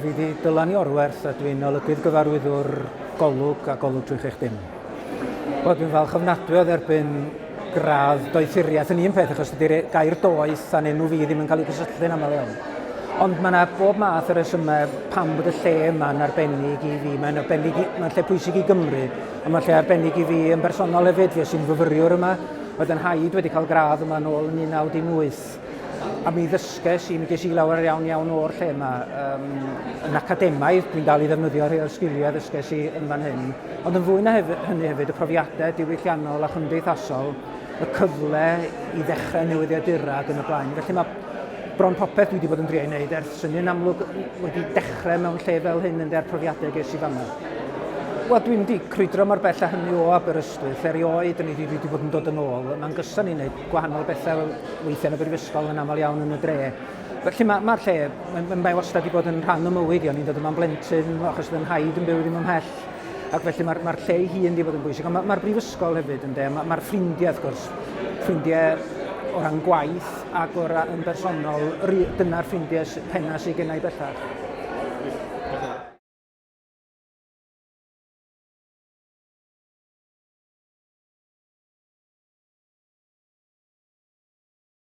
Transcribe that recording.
fi di Dylan Iorwerth a dwi'n olygydd gyfarwyddwr Golwg a Golwg 360. Wel, dwi'n falch ofnadwy o dderbyn gradd doethuriaeth yn un peth, achos dydy'r gair doeth a'n enw fi ddim yn cael ei gysylltu'n aml iawn. Ond mae yna bob math o resymau pam bod y lle yma'n arbennig i fi. Mae'n arbennig, mae'n lle pwysig i Gymru, ond mae'n lle arbennig i fi yn bersonol hefyd. Fi sy'n fyfyriwr yma, oedd yn haid wedi cael gradd yma nôl yn 1918. A mi ddysges i, mi ges i lawer iawn iawn o'r lle yma. Um, yn academaidd, dwi'n dal i ddefnyddio rhai o'r sgiliau ddysges i yn fan hyn. Ond yn fwy na hef hynny hefyd, y profiadau diwylliannol a chymdeithasol, y cyfle i ddechrau newyddiadura ac yn y blaen. Felly mae bron popeth dwi wedi bod yn drio ei wneud ers hynny yn amlwg wedi dechrau mewn lle fel hyn yn de'r profiadau ges i fan'na. Wel, dwi'n wedi crwydro mor bell â hynny o Aberystwyth erioed, yn i wedi bod yn dod yn ôl. Mae'n gyson i wneud gwahanol bethau weithiau yn y brifysgol yn aml iawn yn y dre. Felly mae'r ma, lle, mae, mae wastad wedi bod yn rhan o mywyd i, o'n i'n dod yma'n blentyn achos oedd yn nhaid yn byw ddim ymhell, ac felly mae'r ma lle ei hun wedi bod yn bwysig. Ond mae'r ma brifysgol hefyd, ynde, mae'r ma ffrindiau wrth gwrs, ffrindiau o ran gwaith ac o ran yn bersonol, dyna'r ffrindiau penna sydd gennau bellach.